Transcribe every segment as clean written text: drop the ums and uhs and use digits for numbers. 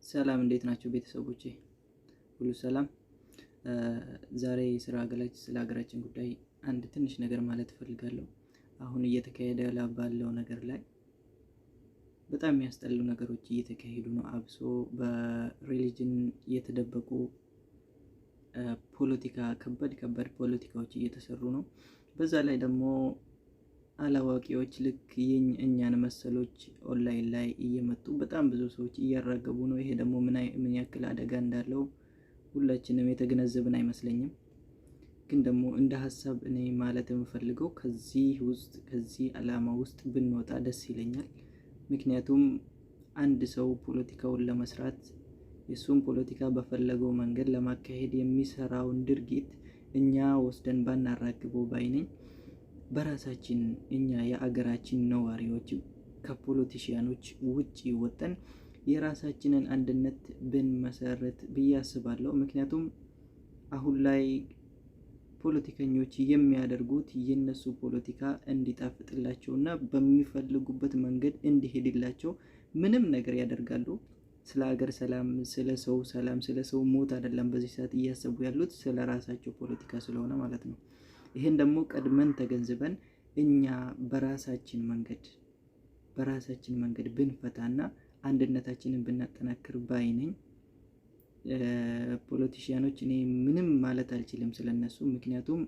ሰላም እንዴት ናቸው ቤተሰቦቼ? ሁሉ ሰላም። ዛሬ ስለ ሀገራችን ጉዳይ አንድ ትንሽ ነገር ማለት እፈልጋለሁ። አሁን እየተካሄደ ባለው ነገር ላይ በጣም የሚያስጠሉ ነገሮች እየተካሄዱ ነው። አብሶ በ religion የተደበቁ ፖለቲካ፣ ከባድ ከባድ ፖለቲካዎች እየተሰሩ ነው። በዛ ላይ ደግሞ አላዋቂዎች ልክ እኛን መሰሎች ኦንላይን ላይ እየመጡ በጣም ብዙ ሰዎች እያራገቡ ነው። ይሄ ደግሞ ምን ያክል አደጋ እንዳለው ሁላችንም የተገነዘብን አይመስለኝም። ግን ደግሞ እንደ ሀሳብ እኔ ማለት የምፈልገው ከዚህ ውስጥ፣ ከዚህ ዓላማ ውስጥ ብንወጣ ደስ ይለኛል። ምክንያቱም አንድ ሰው ፖለቲካውን ለመስራት፣ የእሱን ፖለቲካ በፈለገው መንገድ ለማካሄድ የሚሰራውን ድርጊት እኛ ወስደን ባናራግበው ባይ ነኝ። በራሳችን እኛ የአገራችን ነዋሪዎች ከ politician ኦች ውጭ ወጠን የራሳችንን አንድነት ብንመሰርት ብዬ አስባለሁ። ምክንያቱም አሁን ላይ ፖለቲከኞች የሚያደርጉት የነሱ ፖለቲካ እንዲጣፍጥላቸው እና በሚፈልጉበት መንገድ እንዲሄድላቸው ምንም ነገር ያደርጋሉ። ስለ ሀገር ሰላም፣ ስለ ሰው ሰላም፣ ስለ ሰው ሞት አይደለም በዚህ ሰዓት እያሰቡ ያሉት፣ ስለ ራሳቸው ፖለቲካ ስለሆነ ማለት ነው። ይሄን ደግሞ ቀድመን ተገንዝበን እኛ በራሳችን መንገድ ብንፈታና አንድነታችንን ብናጠናክር ባይ ነኝ። Politician ኦች እኔ ምንም ማለት አልችልም ስለነሱ። ምክንያቱም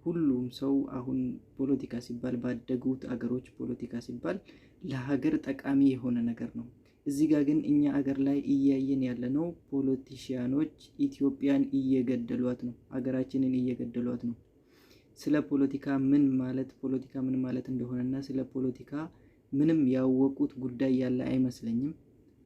ሁሉም ሰው አሁን ፖለቲካ ሲባል፣ ባደጉት አገሮች ፖለቲካ ሲባል ለሀገር ጠቃሚ የሆነ ነገር ነው። እዚህ ጋር ግን እኛ አገር ላይ እያየን ያለነው politician ኦች ኢትዮጵያን እየገደሏት ነው፣ ሀገራችንን እየገደሏት ነው። ስለ ፖለቲካ ምን ማለት፣ ፖለቲካ ምን ማለት እንደሆነና ስለ ፖለቲካ ምንም ያወቁት ጉዳይ ያለ አይመስለኝም።